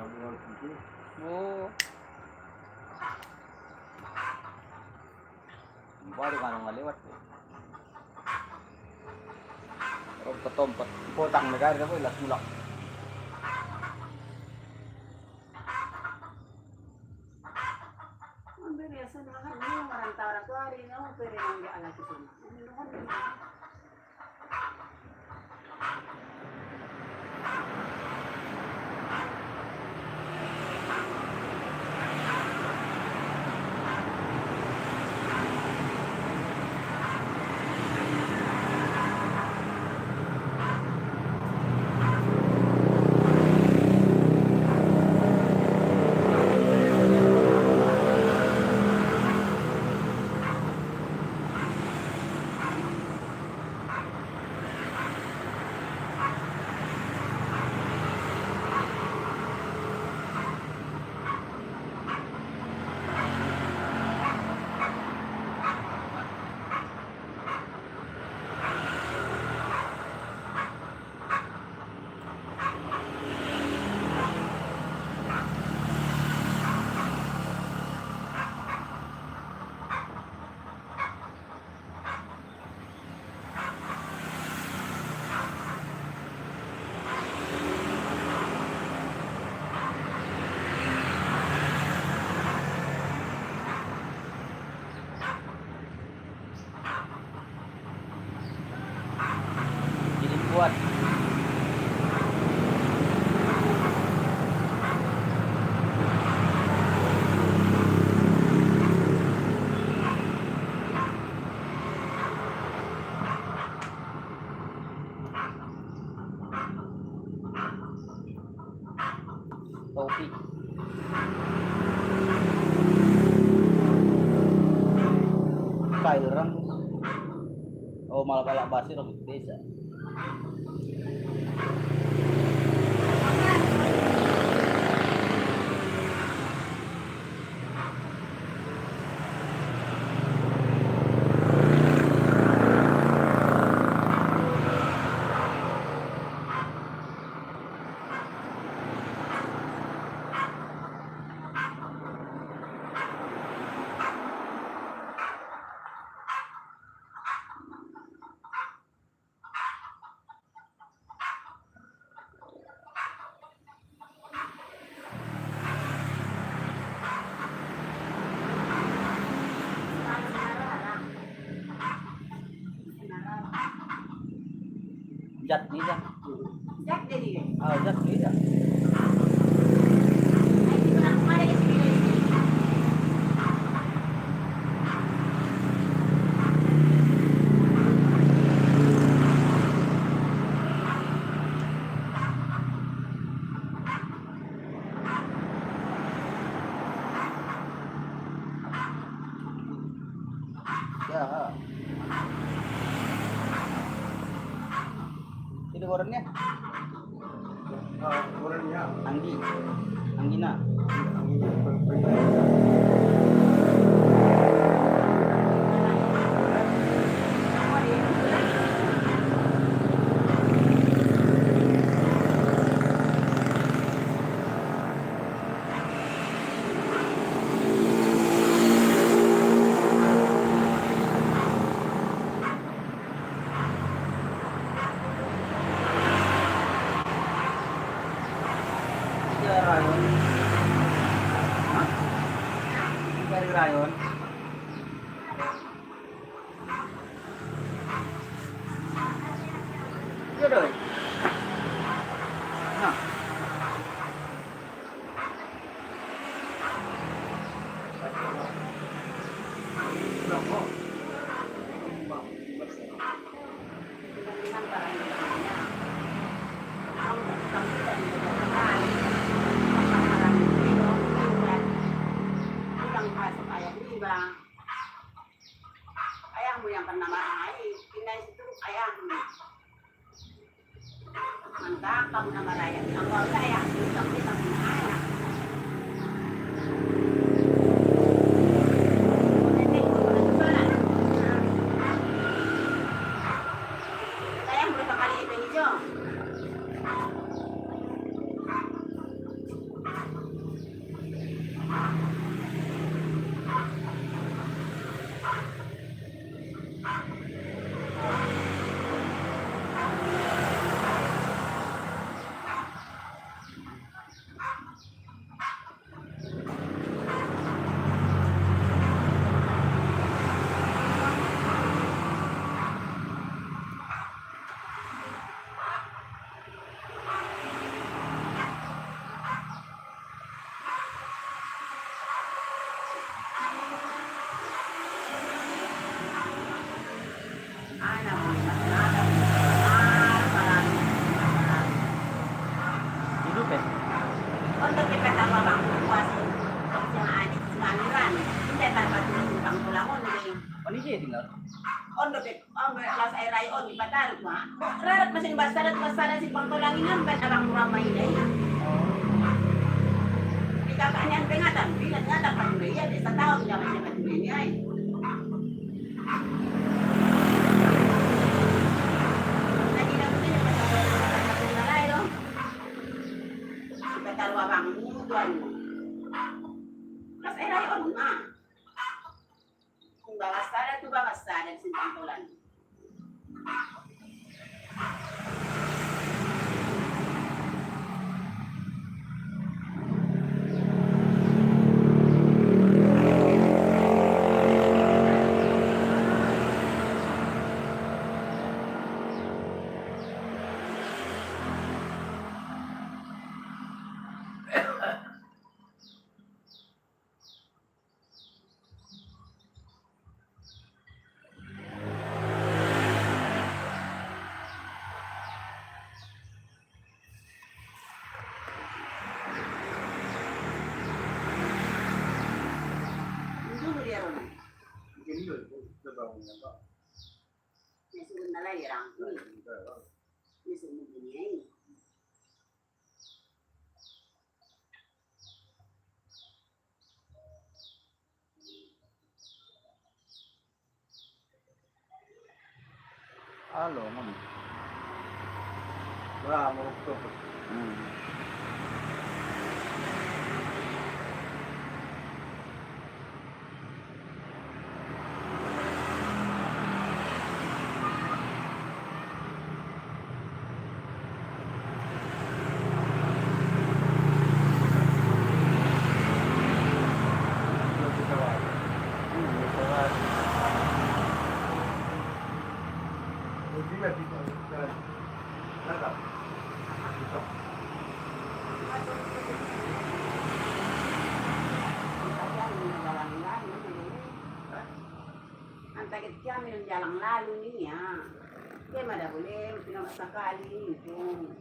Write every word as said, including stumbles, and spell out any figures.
Oh. Baru kan nggak lewat. Rompot-rompot. Potang negara apa, ilas tulak. Ambil biasa dua hari, ini merantau tu hari, ini mau pergi nang dia lagi sana. Ini kan ini. Jadi kuat. Topi. Kayu orang. Oh, malah balak basir orang desa. Jat ni, jat. Jat jadi. Ah, jat ni, jat. Ya. Itu gorennya? Ah, gorennya. Anggi. Anggina. Anggi. Rayon. Hah? Dari rayon. Iya, doi. Nah. Ayahmu yang pernah marah ai, pindah situ ayahmu. Mantap, kamu nambah raya. Aku udah ya, kita kita punya anak. Saya yang berapa kali itu hijau? On dope, on dope las ai rai on dipataruh ma. Rarat ma sian Basada tu Basada Simpang Tolang i, ngamban abang murah ma ida i. Di kakak nian pe ngatan, bilang ngatan patuna ia, desa tahun jangan dia patuna ia i. Lagi dah tu dia patuna rai do. Dipataruh abangmu tuan. Las ai rai on ma. Tung bagas sada tu bagas sada di Simpang Tolang. Dia suruh nalai rangkul. Dia suruh begini ai. Alo, ngono. Lah, mau tuh. Hmm. Antaget kami nang jalang lalu ninna. Dia ma da boleh, pina sakali itu.